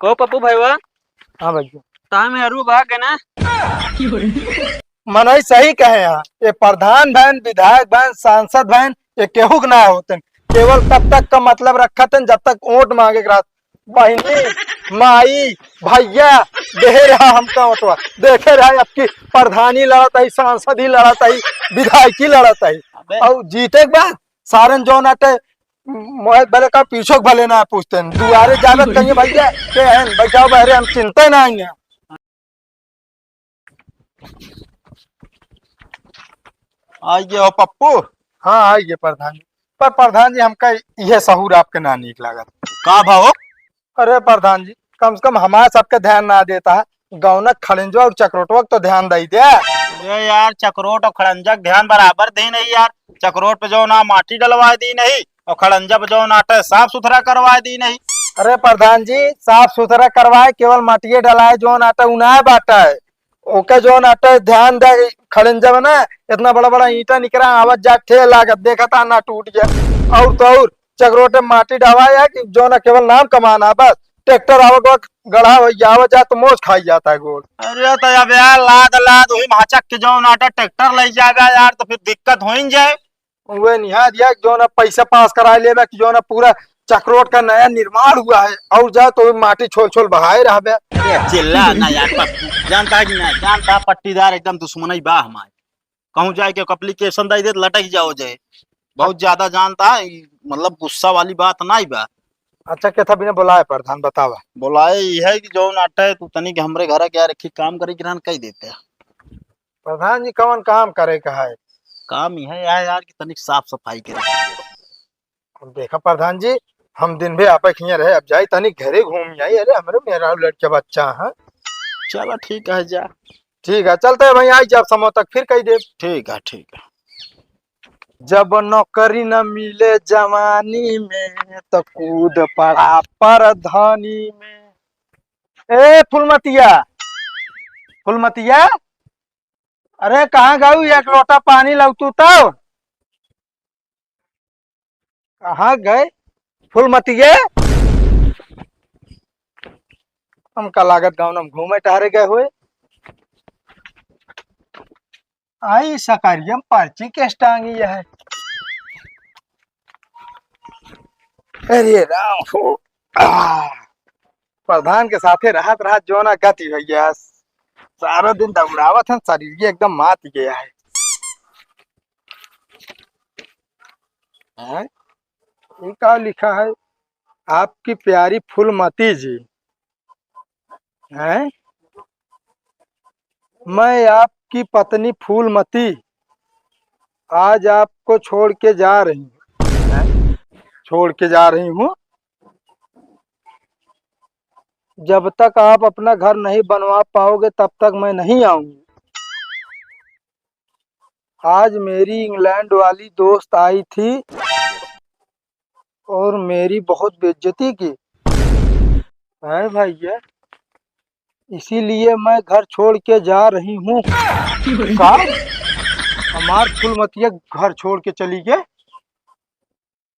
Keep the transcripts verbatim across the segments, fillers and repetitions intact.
को पप्पू भैया? हाँ भैया। तामे अरु बा के ना? मनई सही कहे हैं, ये प्रधान भैन, विधायक भैन, सांसद भैन, ये केहू के ना होते। केवल तब तक का मतलब रखत हैं जब तक वोट मांगे के रहत। बहिनी, माई, भैया, देहे रहा हमका वोटवा, देखे रहा आपकी प्रधानी लड़त आई, सांसद ही लड़त आई, विधायकी लड़त आई। अबे। और जीते के बाद सारन जौन आटे मोहे भले का पीछो के भले ना पूछते हैं। दुआरे जावे त कहिए, "भैया, के हैं? बैठाओ बहरे, हम चिंता ना आएंगे।" आई गए हो पप्पू? हाँ, आई गए प्रधान जी। पर प्रधान जी, हमका यह सहूर आपके ना नीक लागत। का भाव? अरे प्रधान जी, कम से कम हमारे सबके ध्यान ना देता है, गौना खड़ंजो और चकरोटवा के तो ध्यान दे दे। अरे यार, चकरोट और खड़ंजा के ध्यान बराबर दे नहीं यार। चकरोट पे जो ना माटी डलवा दी नहीं और खड़ंजा पे जो ना आटे साफ सुथरा करवा दी नहीं। अरे प्रधान जी, साफ सुथरा करवाए, केवल माटिए डलाए, जो ना आटे उनाए बाटा है। ओके जो ना आटे ध्यान दे, खड़ंजा में ना इतना बड़ा बड़ा ईंटा निकरा, आवत जा ठे लागत, देखता ना टूट गया। और तो और चकरोटे माटी डावा है कि जो ना केवल नाम कमाना, बस ट्रैक्टर आवक वक्त गढ़ा हो जावा जा तो मोच खाई जाता है गोड़। अरे तो अब यार लाद लाद वही माचक के जो नाटा ट्रैक्टर ले जाएगा यार तो फिर दिक्कत हो ही जाए। वह निहार दिया कि जो ना पैसा पास करा लेबा कि जो ना पूरा चकरोट का नया निर्माण हुआ है और जा तो वही माटी छोल छोल बहाए रहबे। अरे चिल्ला ना यार, पप्पू जानता है कि ना जानता, पट्टीदार एकदम दुश्मन ही बा हमारे। कहूँ जाए के एप्लीकेशन दे दे तो लटक जाओ जाए। बहुत ज्यादा जानता है, ई मतलब गुस्सा वाली बात ना ही बा। अच्छा, केथा बिना बुलाए प्रधान बतावा। बुलाए ई है कि जौन आटे तू तनी के हमरे घर के यार एक काम करे के रहन कह देते। प्रधान जी कौन काम करे का है? काम ई है यार, यार कि तनिक साफ सफाई करे। अब देखा प्रधान जी, हम दिन भर आपे खिया रहे, अब जाई तनी घरे घूम आई। अरे हमरे मेहरारू लड़के बच्चा हैं। चला ठीक है, जा। ठीक है, चलते हैं भाई, आई जब समो तक फिर कही दे। ठीक है, ठीक है। जब नौकरी न मिले जवानी में, तो कूद पड़ा परधानी में। ए फुलमतिया, फुलमतिया, अरे कहाँ गऊ? एक लोटा पानी लौतू तो। कहाँ गए फुलमतिये? हमका लागत गाँव में घूमे टहरे गए हुए। आई सकरियम पर्ची के टांगी है। अरे राम हो। आ, प्रधान के साथे रहत रहत जो ना गति भैया, सारा दिन दौड़ावत हन, शरीर एकदम मात गया है। हैं? ये का लिखा है? आपकी प्यारी फूलमती जी, हैं? मैं आपकी पत्नी फूलमती आज आपको छोड़ के जा रही हूँ। हैं? छोड़ के जा रही हूँ। जब तक आप अपना घर नहीं बनवा पाओगे, तब तक मैं नहीं आऊंगी। आज मेरी इंग्लैंड वाली दोस्त आई थी और मेरी बहुत बेइज्जती की। है भैया, इसीलिए मैं घर छोड़ के जा रही हूँ। का? हमार फुलमतिया घर छोड़ के चली गए?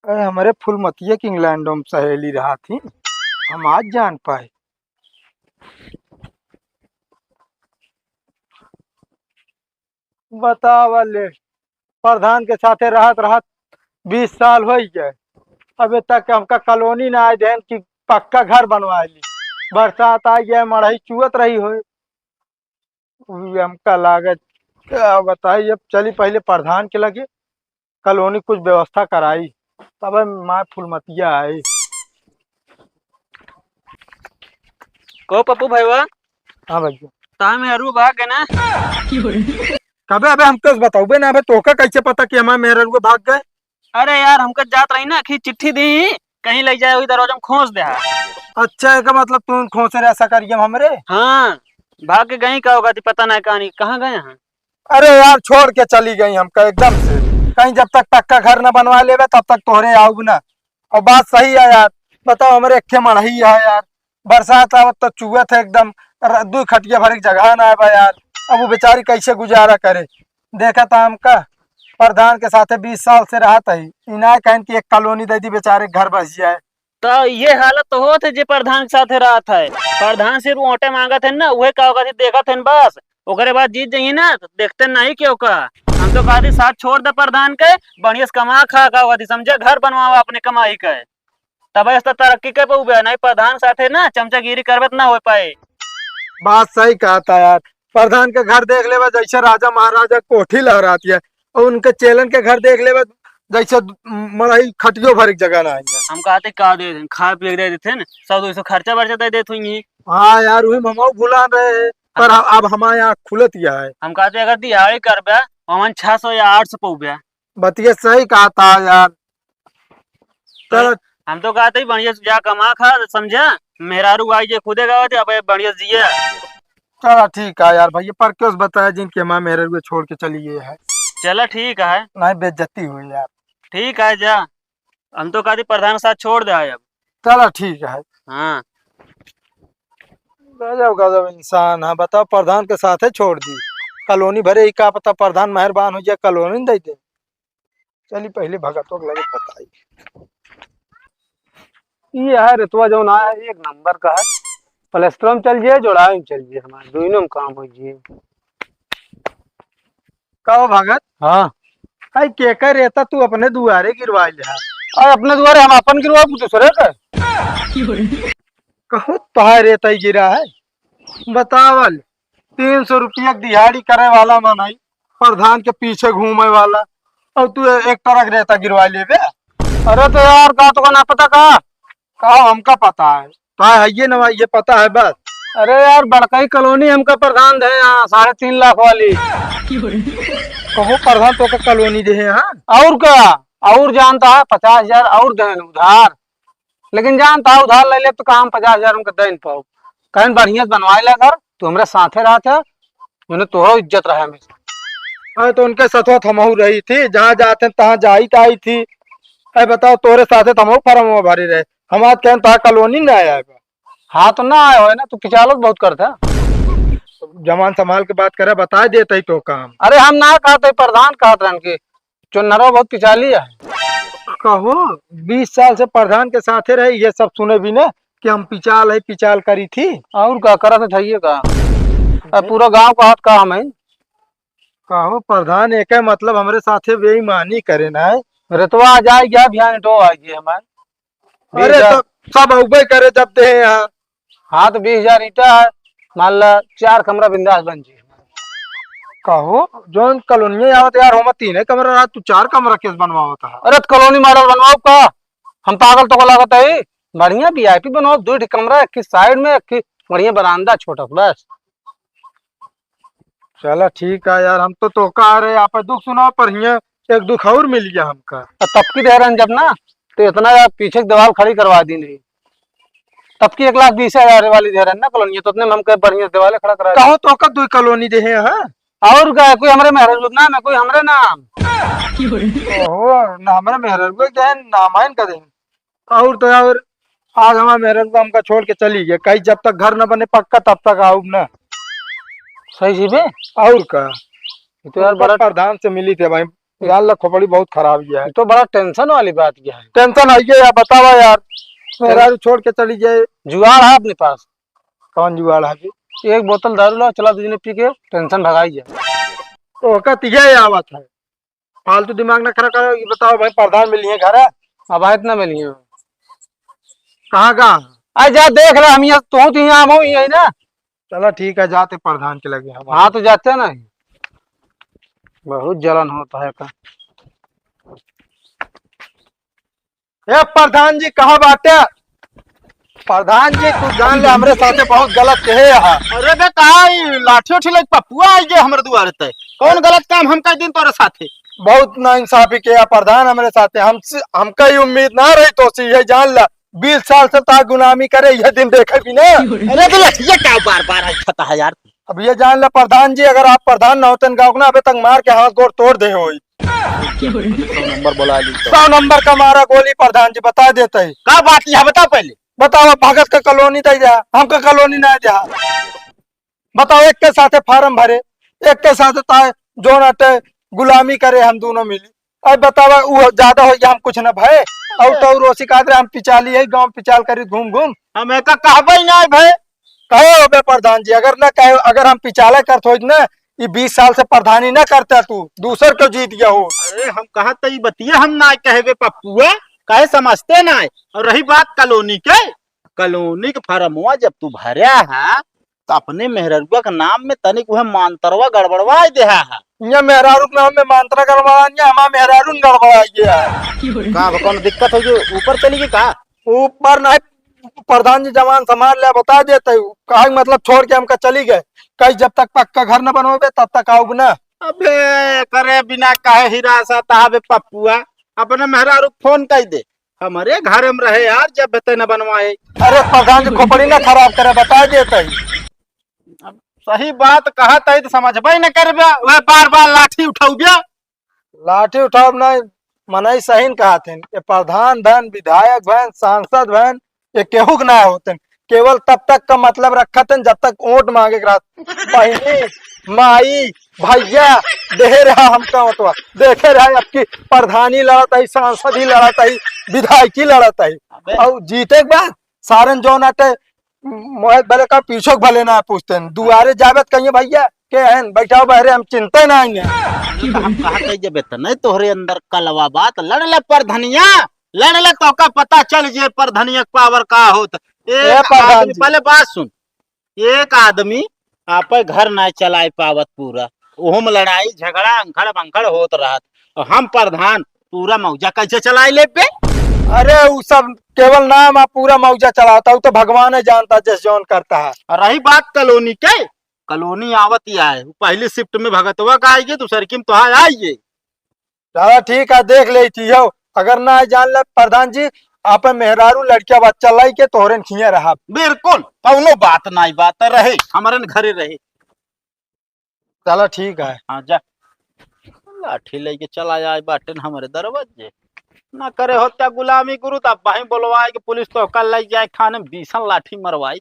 अरे, हमरे फुलमतिया के इंग्लैंडो में सहेली रहा थी, हम आज जान पाए। बतावा ले, प्रधान के साथे रहत रहत बीस साल हो गए, अबे तक हमका कॉलोनी ना आए देन कि पक्का घर बनवा ली। बरसात आ गया, मड़ही चुअत रही होए। उ हमका लागत, का बताई, अब चली पहले प्रधान के लगे, कॉलोनी कुछ व्यवस्था कराई, तब माँ फुलमतिया आई। को पप्पू भैया? हाँ भैया। तामे अरु बा के ना? कबे अबे हमको बताओ बे ना, अबे तोका कैसे पता कि हमारे मेहररुआ भाग गए? अरे यार, हमका जात रही ना कि चिट्ठी दी, कहीं ले जाए, वही दरवाजा में खोस दे। अच्छा, एकर मतलब तू खोसे रह सकरियम हमरे? हाँ, भाग के गई का होगा, पता ना कहानी, कहाँ गए हैं? अरे यार, छोड़ के चली गई हमका एकदम से। कहीं जब तक पक्का घर न बनवा लेबे, तब तक तोहरे आऊब ना। और बात सही है यार, बताओ, हमरे एक ठे मड़ही है यार, बरसात आवत तो चुअत है एकदम, र-, दू खटिया भरे के जगह ना है बा यार। अब वो बेचारी कैसे गुजारा करे? देखा था हमका, प्रधान के साथे बीस साल से रहत है, इनाय कहन कि एक कॉलोनी दे दी, बेचारे घर बस जाए। तो ये हालत तो होत है जे प्रधान के साथे रहत है। प्रधान सिर्फ वोटे मांगत है ना, उहे का कहती देखत है बस। ओकरे बाद जीत जाइए ना, तो देखते नहीं क्यों का। हम तो कहती साथ छोड़ दे प्रधान के, बढ़िया से कमा खा का कहती, समझे, घर बनवावा अपने कमाई के, तब ऐसा तरक्की कर पाऊबे। नहीं प्रधान साथे ना चमचागिरी करबे तो ना हो पाए। बात सही कहता यार, प्रधान के घर देख लेबे जैसे राजा महाराजा कोठी लहराती है, और उनके चेलन के घर देख लेबे जैसे मड़ई खटियो भरे के जगह ना है। हम कहते का दे देन, खाए पिए के दे देते हैं, सब तो इसको खर्चा बर्चा दे देते हुई। हाँ यार, वही ममाऊ भुला रहे हैं, पर हम अब हमारे यहाँ खुलत गया है। हम कहते अगर दिहाड़ी करबे, हमन छह सौ या आठ सौ पौबे। बतिया सही कहता यार। चल। हम तो कहते ही बढ़िया से जा कमा खा, समझा? मेहरारू आई जे खुदे गावत है, अब बढ़िया से जिए। चला ठीक है यार, भैया पर क्यों बताया जिनके माँ मेहरारू छोड़ के चली गई है। चला ठीक है। नहीं, बेइज्जती हुई यार। ठीक है, जा। हम तो कहते प्रधान के साथ छोड़ दे अब। चला ठीक है। हाँ। गजब, गजब इंसान है, बताओ, प्रधान के साथे छोड़ दी। कॉलोनी भरे ही का पता प्रधान मेहरबान हो जाए, कॉलोनी दे दे। चली पहले भगतवा के लगे बताई। ये है रेतवा जौन आया है, एक नंबर का है। प्लस्तरों में चल जिए, जोड़ावे में चल जिए, हमारे दोनों में काम हो जिए। का हो भगत? हाँ। आई केकर रेता तू अपने दुआरे गिरवा ले? अरे अपने दुआरे हम अपन गिरवा, दूसरे का? कहो तोहार रेता ही गिरा है। बतावल, तीन सौ रुपया के दिहाड़ी करे वाला मनई, प्रधान के पीछे घूमे वाला, और तू एक ट्रक रेता गिरवा लेबे? अरे तो यार, का तोका ना पता का? का हमका पता है? तो है ये ना, ये पता है बस। अरे यार, बड़कई कॉलोनी हमका प्रधान दे यहाँ, साढ़े तीन लाख वाली। कहो प्रधान तोका कॉलोनी दे है, हाँ? और का? और जानता है, पचास हजार और देन उधार। लेकिन जानता है, उधार ले ले तो काम पचास हजार उनका दे न पाओ। कहें बढ़िया से बनवाए ला घर, तू हमरे साथे रहत है, उन्हें तोहरो इज्जत रहे हमेशा। अरे तो उनके साथ हमहू रही थी, जहाँ जाते हैं तहाँ जाई त आई थी। अरे बताओ, तोहरे साथे तो हमहू फार्म भरे रहे, हम आज कहें तहाँ कॉलोनी ना आया है। हाँ तो ना आया हो ना, तू पिचालो बहुत करता। जबान संभाल के बात करे, बता देते ही तो काम। अरे हम ना कहते, प्रधान कहत रहन की चुन्नरवा बहुत पिचाली है। कहो, बीस साल से प्रधान के साथे रहे, ये सब सुने भी ने कि हम पिचाल है, पिचाल करी थी। और का करत है, चाहिए का? अब पूरा गांव कहत का हम है। कहो, प्रधान एक है, मतलब हमरे साथे बेईमानी करे ना है। रेतवा आ जाए, क्या ध्यान तो आ गए हमारे। अरे, बीस हजार। सब, सब अउबे करे जब दे यहाँ। हाँ, तो बीस हजार ईंटा है, मान ला चार कमरा बिंदास बन जी। कहो, जौन कॉलोनिया आवत यार, होमा तीने कमरा रहा, तू चार कमरा केस बनवावत है? अरे, तो कॉलोनी मॉडल बनवाओ का? हम पागल तो को लागत है, बढ़िया वीआईपी बनवाओ, दो ठे कमरा, एक की साइड में, एक की बढ़िया बरामदा छोटा, बस। चला ठीक है यार, हम तो, तो कह रहे आप दुख सुनाओ, पर हियाँ एक दुख और मिल गया हमका। अब तब की दे रहे हैं जब ना, तो इतना यार पीछे की दीवार खड़ी करवा दी नहीं। तब की एक लाख बीस हजार वाली दे रहे हैं ना कॉलोनी, तो उतने में हमके बढ़िया दीवार खड़ा करा दी। कहो तो का दो कॉलोनी दे हैं, हाँ? और का, कोई हमरे मेहररुआ के नाम है, कोई हमरे नाम। ओहो, ना हमरे मेहररुआ के है, ना माइन का दे। और तो और, आज हमार मेहररुआ हमका छोड़ के चली गई, कहीं जब तक घर न बने पक्का तब तक आऊब ना। सही जी बे? और का? ये तो यार उनका बड़ा प्रधान से मिली थे भाई, यार ला खोपड़ी बहुत खराब गया है। ये तो बड़ा टेंशन वाली बात क्या है? टेंशन है ये यार, बतावा यार, मेहरारू छोड़ के चली गई। जुगाड़ है अपने पास? कौन जुगाड़ है जी? एक बोतल दारू लाओ, चला दो जने पी के टेंशन भगाई जाए। तो का तिहे आवत है, फालतू दिमाग ना खराब करो। ये बताओ भाई, प्रधान मिली है घर है? अब आयत ना मिली है। कहाँ का? आ जा देख रहा हम यहाँ, तू तो यहाँ, हम यही ना। चला ठीक है, जाते प्रधान के लगे हम। हाँ तो जाते ना, बहुत जलन होता है का। ए प्रधान जी, कहाँ बाटे? प्रधान जी, तू जान ले, हमरे साथे बहुत गलत कहे है। अरे बे, का ई लाठी उठी लेके पप्पुआ आई गए हमरे दुआरे ते? कौन गलत काम हम कर दिन तोरे साथे? बहुत नाइंसाफी किया प्रधान हमरे साथे। हमसे, हमका ये उम्मीद ना रही तो से, ये जान ला, बीस साल से ता गुलामी करे, यह दिन देखे भी ना। अरे तो लठिया का बार बार आई खाता है यार? अब ये जान ला प्रधान जी, अगर आप प्रधान ना होते ना गाँव के ना, अबे तक मार के हाथ गोड़ तोड़ दे होई। सौ नंबर बोला ली तो। सौ नंबर का मारा गोली प्रधान जी, बता देते ही। का बात यह बताओ पहले। बताओ, भगत का कॉलोनी दे दिया, हमका कॉलोनी ना दिया। बताओ, एक के साथे फार्म भरे, एक के साथे ताए जोन अटे गुलामी करे हम दोनों मिली। अब बतावा, उ ज्यादा हो गया, हम कुछ ना भय। और तो रोसी कादरे हम पिचाली है, गाँव पिचाल करी घूम घूम। हम एका कहबे ही ना भाई। कहे होबे प्रधान जी, अगर ना कहे, अगर हम पिचाला करत होइत ना, ई बीस साल से प्रधानी ना करता तू, दूसर क्यों जीत गया हो? अरे हम कहा तो ई बतिया हम ना कहबे पप्पुआ, काहे समझते ना है? और रही बात कॉलोनी के, कॉलोनी के फॉर्मवा जब तू भर्या है, तो अपने मेहररुआ के नाम में तनिक वह मांतरवा गड़बड़वा देहा है। ये मेहरारू के नाम में मांतरा गड़बड़ा, ये हमार मेहरारू न गड़बड़ा गया है। का अब कौन दिक्कत हो जो ऊपर चली गई का? ऊपर नहीं, प्रधान जी जवान संभाल ले, बता देते हैं। कहा कि मतलब छोड़ के हमका चली गए, कहीं जब तक पक्का घर न बनोबे तब तक आउब ना। अबे करे बिना काहे हिरासत हबे पप्पुआ, अपने मेहरारू के फोन कर दे, हमरे घर में रहे यार, जब बते न बनवाए। अरे प्रधान जी खोपड़ी ना खराब करे, बता देते हैं। अब सही बात कहत है तो समझबे न करबे, वह बार बार लाठी उठाउबे। लाठी उठाउब नहीं, मनई सही न कहत हैं। ये प्रधान भैन, विधायक भैन, सांसद भैन, ये केहू के ना होते हैं। केवल तब तक का मतलब रखत हैं जब तक वोट मांगे के रहत। बहिनी, माई, भैया, दे रहा हमका वोटवा, देखे रहा आपकी प्रधानी लड़त है, सांसद ही लड़त है, विधायकी लड़त है। अबे। और जीते के बाद सारन जौन आटे मोहित भले का पीछे भले ना पूछते हैं, दुआरे जावे त कहिए भैया के हैं, बैठाओ बहरे, हम चिंता ना आएंगे। तो हम कहा कह जब इतने तोहरे अंदर कलवा बात, लड़ ले प्रधनिया, लड़ ले, तो का पता चल जे प्रधनिया के पावर का होत। ए एक प्रधान आदमी, जी। पहले बात सुन, एक आदमी आपे घर ना चलाए पावत पूरा, ओहम लड़ाई झगड़ा अंखड़ बंखड़ होत रहत, और हम प्रधान पूरा मौजा कैसे चलाए लेबे? अरे उ सब केवल नाम आ, पूरा मौजा चलाता, उ तो भगवान ही जानता जस जौन करता है। और रही बात कॉलोनी के, कॉलोनी आवत ही आए, उ पहली शिफ्ट में भगतवा का आइए, दूसर की में तोहार आइए। चला ठीक है, देख लेती हो, अगर ना जान ले प्रधान जी, आपे मेहरारू लड़किया बच्चा लाई के तोहरे न खिए रहा। बिल्कुल, कौनो बात नाई, बात रहे, हमरे न घरे रहे। चला ठीक है। हाँ, जा। लाठी लेके चला आए बाटेन हमरे दरवाजे। ना करे होत्या गुलामी गुरु, त अब वहीं बोलवाए कि पुलिस तो कल ले जाए थाने, बीसन लाठी मरवाई।